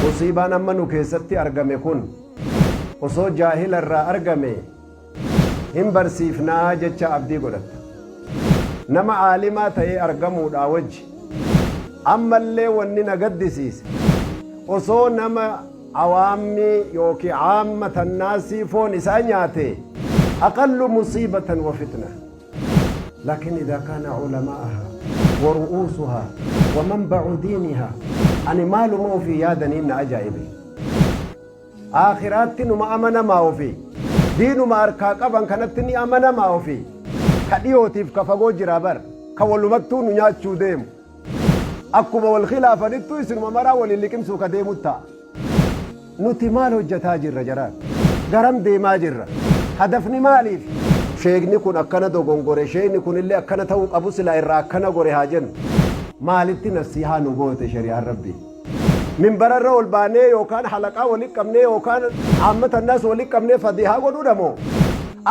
Musiibaan amma nu keessatti argame kun osoo jaahila irraa argame hin barsiifnaa jecha abdii godhatta. Nama aalimaa ta'ee argamuudhaa wajji ammallee wanni na gaddisiise osoo nama awaammii yookiin caammatan naasii foon isaa nyaate aqallu musiibatan wa fitna. Laakiin idaa kaana culama'aha wa ru'uusuha wa manba'u diiniha, ani maaluma ofii yaadaniin na ajaa'ibe. Aakhiraatti numa amanamaa ofii, diinuma harkaa qaban kanatti ni amanamaa ofii, ka dhiyootiif ka fagoo jiraa bar ka walumattuu nu nyaachuu deemu. Akkuma wal khilaafanittuu isinuma maraa waliin liqimsuu ka deemu ta'a. Nuti maal hojjataa jirra jaraan? Garam deemaa jirra? Hadafni maaliif? Sheekni kun akkana dogongore, sheekni kunillee akkana ta'uu qabu, silaa irraa akkana gore haa jennu. Maalitti nasiihaa nu goote shari'aan Rabbii? Minbararra ol baanee yookaan halaqaa walitti qabnee yookaan aammata naas walitti qabnee fadihaa godhuudha moo?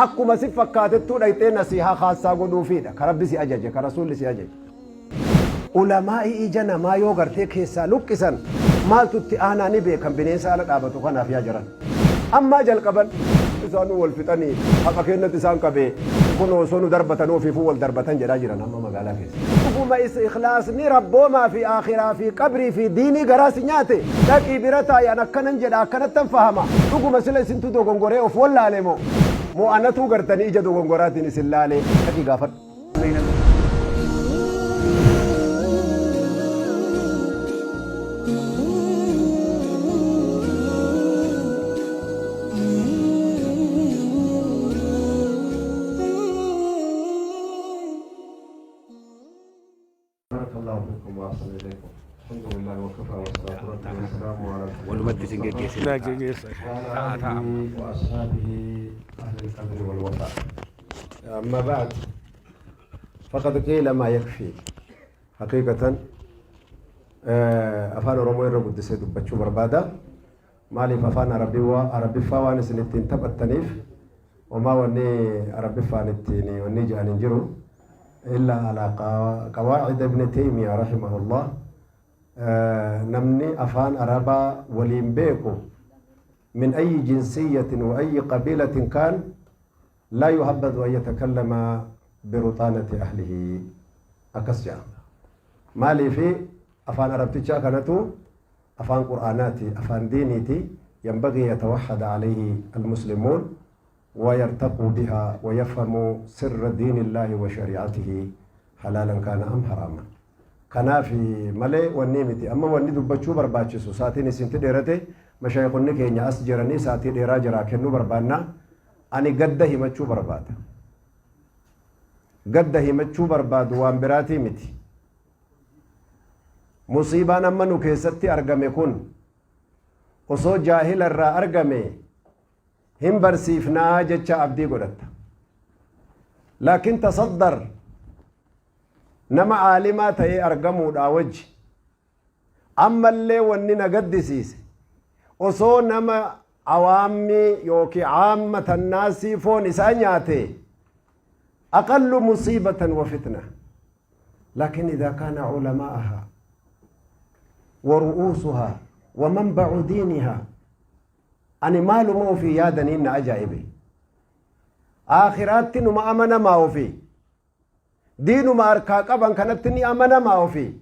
Akkuma si fakkaatettuu dhayxee nasiihaa khaassaa godhuufiidha. Ka Rabbi si ajaje, ka Rasuulli si ajaje. Ulamaa'ii ija namaa yoo gartee keessaa luqqisan maaltu itti aanaa ni beekan bineensa ala dhaabatu kanaaf yaa jaran. Ammaa jalqaban isaanuu wal fixanii haqa kennatti isaan qabee kun osoo nu darbatan ofiifuu wal darbatan jedhaa jiran amma magaalaa keessa. Dhuguma is ikhlaasni rabboomaa fi aakhiraa fi qabrii fi diinii garaa si nyaate, dhaqii bira taa'i, an akkanan jedha, akkanattan fahama, dhuguma sila isintu dogongoree of wallaale moo moo anatuu gartanii ija dogongoraatiin isin laalee, dhaqii gaafadhu. بارك الله فيكم وأحسن إليكم. الحمد لله وكفى والصلاة والسلام على Walumatti isin geggeessina. وعلى آله وأصحابه أهل القدر والوفاء. أما بعد، فقد قيل ما يكفي حقيقة. Afaan Oromoo irra guddisee dubbachuu barbaada. Maaliif? Afaan Arabiffaa waan isin ittiin taphattaniif homaa wanni Arabiffaan ittiin wanni jedhan hin jiru. إلا على قواعد ابن تيمية رحمه الله, namni afaan Arabaa waliin beeku من أي جنسية وأي قبيلة كان لا يحبذ أن يتكلم برطانة أهله. Akkas jedha. Maaliifi? Afaan Arabtichaa kanatu afaan Qur'aanaati, afaan diiniiti, ينبغي يتوحد عليه المسلمون ويرتقوا بها ويفهموا سر دين الله وشريعته، حلالا كان أم حراما. Kanaaf malee wanni miti. Amma wanni dubbachuu barbaachisu, saatiin isinti dheerate, mashaayikonni keenya as jiranii saatii dheeraa jiraa kennuu barbaanna. Ani gadda himachuu barbaada. Gadda himachuu barbaadu waan biraatii miti. Musiibaan amma nu keessatti argame kun osoo jaahila irraa argame hin barsiifnaa jecha abdii godhatta. Laakiin tasaddar nama aalimaa ta'ee argamuudhaa wajji ammallee wanni na gaddisiise osoo nama awaammii yookiin caammatan naasii foon isaa nyaate أقل مصيبة وفتنة، لكن إذا كان علماءها ورؤوسها ومنبع دينها، ani maaluma ofii yaadaniin na ajaa'ibe. Aakhiraatti numa amanamaa ofii, diinuma harkaa qaban kanatti ni amanamaa ofii,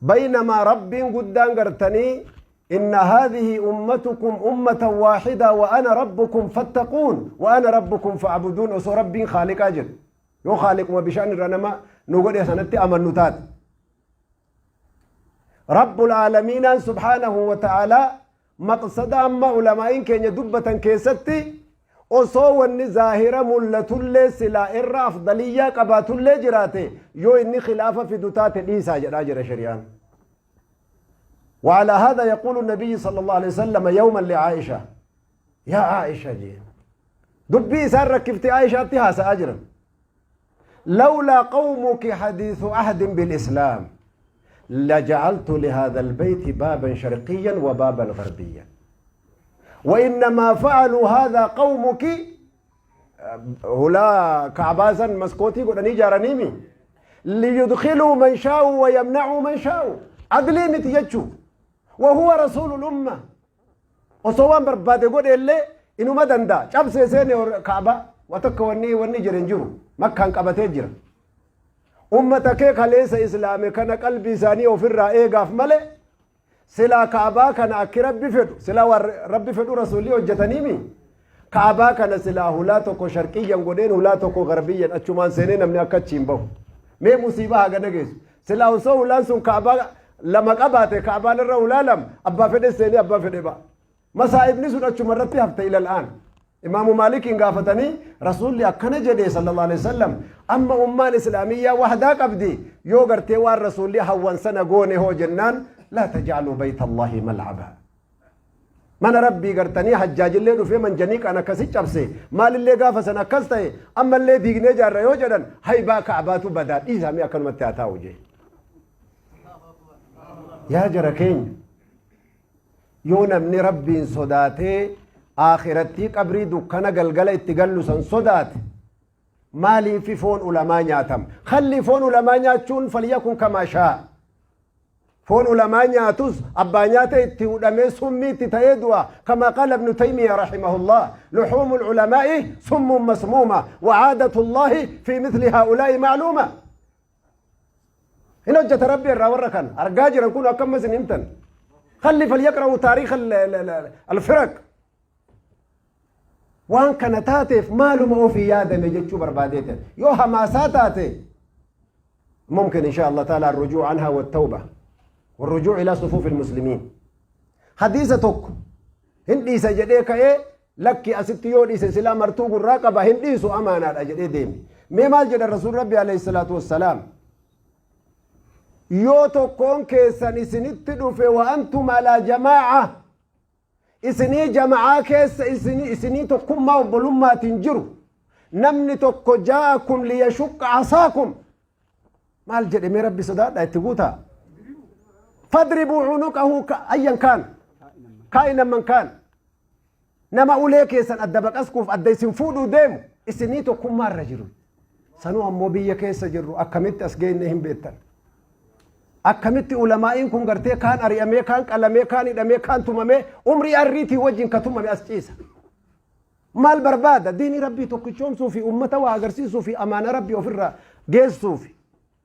بينما Rabbiin guddaan gartanii إن هذه أمتكم أمة واحدة وأنا ربكم فاتقون وأنا ربكم فاعبدون. Osoo Rabbiin khaaliqaa jedhu, yoo khaaliquma bishaan irra nama nu godhe sanatti amannu taate, رب العالمين سبحانه وتعالى maqsada amma ulamaa'iin keenya dubbatan keessatti osoo wanni zaahira mul'atullee silaa irra afdaliyyaa qabaatullee jiraate, yoo inni khilaafa fidu taate dhiisaa jedhaa jira shari'aan. وعلى هذا يقول النبي صلى الله عليه وسلم يوما لعائشة: يا عائشة جين دبي إسان ركفتي عائشة اتها أجرا، لولا قومك حديث عهد بالإسلام لجعلت لهذا البيت بابا شرقيا وبابا غربيا، وإنما فعلوا هذا قومك. Hulaa Ka'baa san maskootii godhanii ijaaraniimi ليدخلوا من شاءوا ويمنعوا من شاءوا. Adlii miti jechuu. Wahuwa rasuulul umma. Osoo waan barbaade godhe illee inuma danda'a. Cabsee seene Kaaba wa tokko wanni jedhe hin jiru. Makkaan qabatee jira. Ummata kee kaleessa Islaame kana qalbii isaanii ofirraa eegaaf malee, silaa Kaabaa kana akki Rabbi fedhu, silaa waan Rabbi fedhu rasuulli hojjetaniimi. Kaabaa kana silaa hulaa tokko sharqiyyan godheen, hulaa tokko garbiyyan, achumaan seenee namni akka achiin bahu. Mee musiibaa haga dhageessu. Silaa osoo hulaan sun Kaabaa lama qabaate, Kaabaan irra hulaa lama, abbaa fedhe seenee abbaa fedhe ba'a. Masaa'ibni sun achuma irratti hafte ilal'aan. Imaamu Maalikiin gaafatanii, rasuulli akkana jedhe sallallahu alaihi wasallam, amma ummaan Islaamiyyaa wahdaa qabdi, yoo gartee waan rasuulli hawwan sana goone hoo jennaan, laa tajacaluu bayta Allahi malcaba. Mana Rabbii gartanii hajjaajillee dhufee manjaniiqaan akkasi cabse, maalillee gaafa san akkas ta'e, ammallee diignee jaarra yoo jedhan, haybaa Ka'abaatu badaa, dhiisamee akkanumatti haa taa'u jee. Yaa jara keenya, yoo namni Rabbiin sodaatee akhirattii qabrii dukkana galgala itti gallu san sodaate, maaliifi foon ulamaa nyaatam? Kalli foon ulamaa nyaachuun falyakun kamaa shaa. Foon ulamaa nyaatus abbaa nyaata itti hudhamee summii itti ta'ee du'a. Kama qaala Ibnu Taymiya rahimahullah, luhuumu ulamaa'i summun masmuuma wa caadatu Allahi fi mithli haa'ulaa'i macluuma. Hin hojjeta Rabbi irraa warra kan argaa jiran kun akka ammas hin himtan. Kalli falyaqra'u taariikh alfiraq. Waan kana taateef maaluma ofii yaadame jechuu barbaadeete. Yoo hamaasaa taate, ممكن إن شاء الله تعالى الرجوع عنها والتوبة والرجوع إلى صفوف المسلمين. حديث tokko hin dhiisa jedhee ka'ee, lakki, asitti yoo dhiise silaa martuu gurraa qaba, hin dhiisu, amaanaadha jedhee deeme. Mee maal jedha Rasuul Rabbi alayhi salaatu wassalaam? Yoo tokkoon keessan isinitti dhufe, wa antum alaa jamaa'a, isinii jama'aa keessa, isinii tokkummaa obbolummaatiin jiru, namni tokko jaa'akum liyashuqqa asaakum, maal jedhe? Mee Rabbi sodaadha, itti guutaa. Fadribuu cunuqahu ayyan kaan kaa'inan man kaan. Nama ulee keessan adda baqaskuuf adda isin fuudhuu deemu, isinii tokkummaa irra jiru, sanuu ammoo biyya keessa jirru, akkamitti as geenne hin beektan. Akkamitti ulamaa'iin kun gartee kaan ari'amee, kaan qalamee, kaan hidhamee, kaan tumamee, umrii arriitii wajjin ka tumame as ciisa. Maal barbaada? Diinii Rabbii tokkichoomsuu fi ummata waa agarsiisuu fi amaana Rabbii ofirraa geessuufi.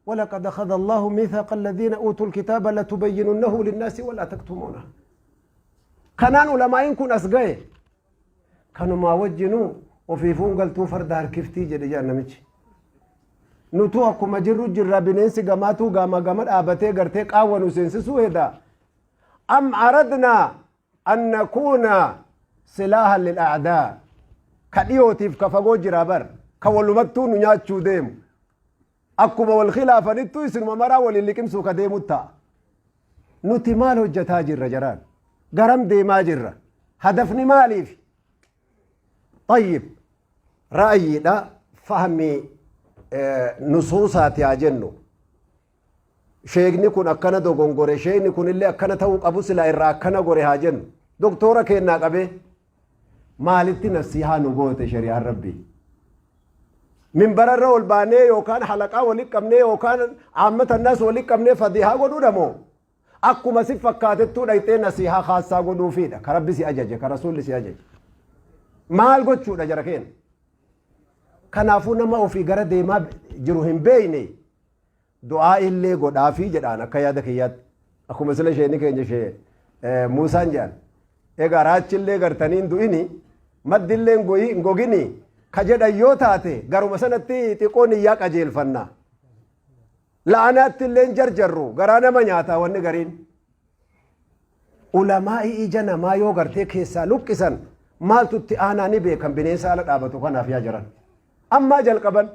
ولقد أخذ الله ميثاق الذين أوتوا الكتاب لتبيننه للناس ولا تكتمونه. Kanaan ulamaa'iin kun as gahe. Kanumaa wajjinuu ofiifuun galtuu farda harkiftii jedhe jedha namichi. Nutuu akkuma jirru jirra, bineensi gamaatuu gama gama dhaabatee gartee qaawwa nu seensisuu heda. Am aradnaa an nakuuna silaahan lil a'daa. Ka dhiyootiif ka fagoo jira bar, ka walumattuu nu nyaachuu deemu. Akkuma wal khilaafanittuu isinuma maraa waliin liqimsuu ka deemu ta'a. Nuti maal hojjetaa jirra jaraan? Garam deemaa jirra? Hadafni maaliif? Tayyib, ra'ayiidha, fahmi nusuusaati haa jennu. Sheekni kun akkana dogongore, sheekni kun illee akkana ta'uu qabu, silaa irraa akkana gore haa jennu. Doktoora kennaa qabee maalitti nasihaa nu goote shari'aan Rabbii? Minbararra ol baanee yookaan halaqaa walitti qabnee yookaan aammata naas walitti qabnee fadihaa godhuudha moo akkuma si fakkaatettuu dhayxee nasihaa khaassaa godhuufiidha? Ka Rabbi si ajaje, ka rasuulli si ajaje maal gochuudha jara keenya? Kanaafuu nama ofii gara deemaa jiru hin beeyne du'aa illee godhaafii jedhaan. Akka yaada kiyyaatti, akkuma sila isheeni keenya ishee Muusaan jedhan, egaa raachillee gartanii hin du'ini, maddillee hin gogini ka jedhan yoo taate, garuma sanatti xiqqoo niyyaa qajeelfanna. La'anaatti illee hin jarjarru, garaa nama nyaataa wanni gariin. Ulamaa'ii ija namaa yoo gartee keessaa luqqisan maaltu itti aanaa ni beekan. Bineensa ala dhaabatu kanaaf yaa jiran. Ammaa jalqaban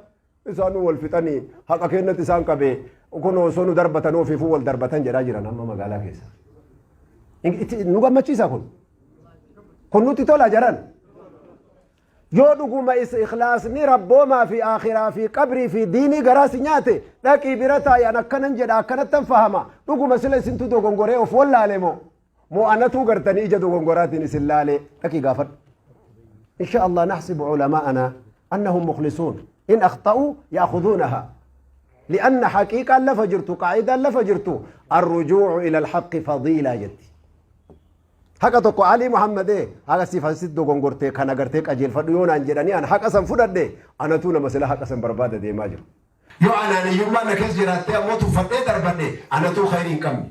isaan wal fixanii haqa kennatti isaan qabee kun osoo nu darbatan ofiifuu wal darbatan jedhaa jiran amma magaalaa keessa. Nu gammachiisa kun. Kun nutti tola jaran. Yoo dhuguma isa ikhlaasni rabboomaa fi akhiraa fi qabrii fi diinii garaa si nyaate, dhaqii bira taa'i, an akkanan jedha, akkanattan fahama, dhuguma sila isintu dogongoree of wallaale moo anatuu gartanii ija dogongoraatiin isin laalee, dhaqii gaafadhu. إن شاء الله نحسب علماءنا أنهم مخلصون، إن أخطأوا يأخذونها، لأن حقيقة لفجرت، قاعدة لفجرت، الرجوع إلى الحق فضيلة جدي. Haqa tokko Alii Muhammad ee haqa siif asitti dogongortee kana gartee qajeelfadhu yoo naan jedhanii an haqa san fudhadhe anatuu nama sila haqa san barbaada deemaa jiru. Yoo anaan hiyyummaan na keessa jiraattee ammoo tuffadhee darbadhe anatuu khayrii hin qabne.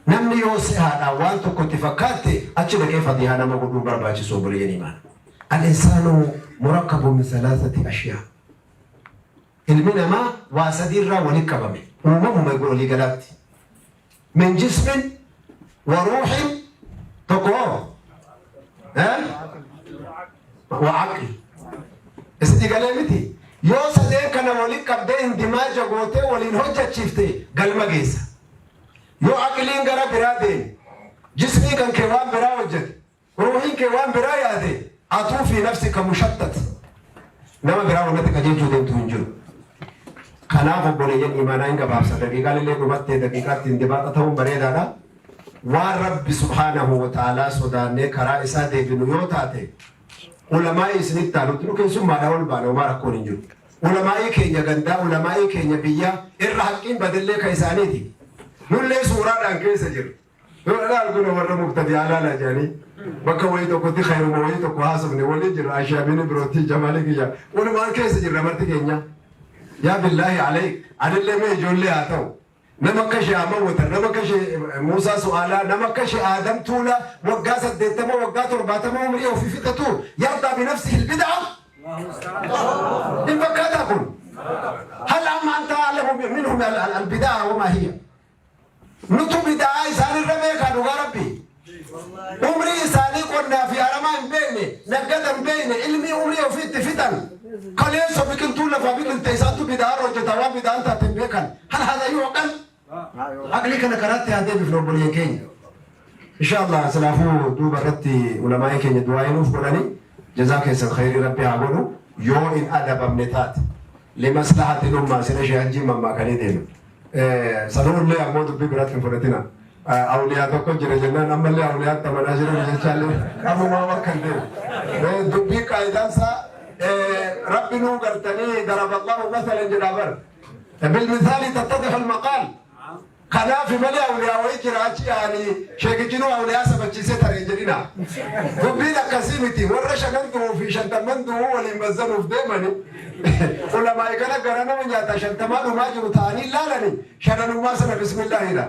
Namni yoo sihaadhaan waan tokko itti fakkaatte achi dhaqee fadihaa nama godhuu hin barbaachisu obboleeyyan iimaana. Al-insaanu murakkabun min salaasati ashyaa. Ilmi namaa waa sadii irraa walitti qabame uumamuma walii galaatti. Min jismin wa ruuhin tokko hoo? Eh? Wa aqli. Isinii galee miti? Yoo sadeen kana walitti qabdee indimaaja gootee waliin hojjachiifte galma geessa. Yoo aqliin gara biraa deeme, jismiin kan kee waan biraa hojjete, ruuhiin kee waan biraa yaade, atuu fi nafsika mushattat. Nama biraa wannatti qajeelchuu deemtu hin jiru. Kanaaf obboleeyyan iimaanaa hin gabaabsa. Daqiiqaan illee dhumattee daqiiqaatti hin dibaaxa ta'uun bareedaadha. Waan Rabbi subhaanahu wa ta'aalaa sodaannee karaa isaa deebinu yoo taate ulamaa'ii isinitti aanutti nu keessummaadhaa ol baana homaa rakkoon hin jiru. Ulamaa'ii keenya gandaa, ulamaa'ii keenya biyyaa irra haqqiin badellee ka isaaniiti. Nullee suuraadhaan keessa jirra. Yoo kun warra mubtadi'aa laalaa jedhanii bakka wayii tokkotti khayruma wayii tokko haasofne waliin jirra ashaamiin birootti jamaalii kiyya walumaan keessa jirra marti keenya. Yaa billaahi alayk anillee mee ijoollee haa ta'u nama akka ishee Ahmad Watar nama akka ishee Muusaa Su'aalaa nama akka ishee Aadam Tuulaa waggaa 80 waggaa 70 umrii ofii fixatu yardaa binafsihi albidaa hin fakkaataa kun hal amma anta a'lamu minhum albidaa wamaa hiya. Nutu bida'aa isaan irra beekaa dhugaa rabbi. Umrii isaanii qonnaa fi aramaa hin beekne, naggada hin beekne, ilmii umrii ofii itti fixan. Kaleessa biqiltuu lafaa biqilte isaantu bida'aa irra hojjeta waan bida'aan taate hin beekan. Hal haadha yuuqal? Aqlii kana karaatti haa deebifnu obboleeyyan keenya. Insha Allah silaafuu duuba irratti ulamaa'ii keenya du'aa'ii nuuf godhani jazaa keessan khayrii rabbi haa godhu yoo hin adabamne taate limaslahatil ummaa sila shee hajjiin mammaakanii deeman. Sanuullee ammoo dubbii biraatti hin fudhatina. Awliyaa tokko jira jennaan ammallee awliyaatti amanaa jiran jechaallee ammumaa bakka hin deemu. Dubbii qaayidaan isaa rabbi nuu gartanii daraballahu masalan jedhaa bar. Bilmisaali tattadihu almaqaal. Kanaaf malee awliyaa wayii jira achi yaanii sheekichinuu awliyaa sabachiisee taree jedhina. Dubbiin akkasii miti warra shanan du'uu fi shantamman du'uu waliin mazzanuuf deemani. Ulamaa'i kana gara nama nyaata shantamaa dhumaa jiru ta'anii laalani shananummaa sana bismillaahidha.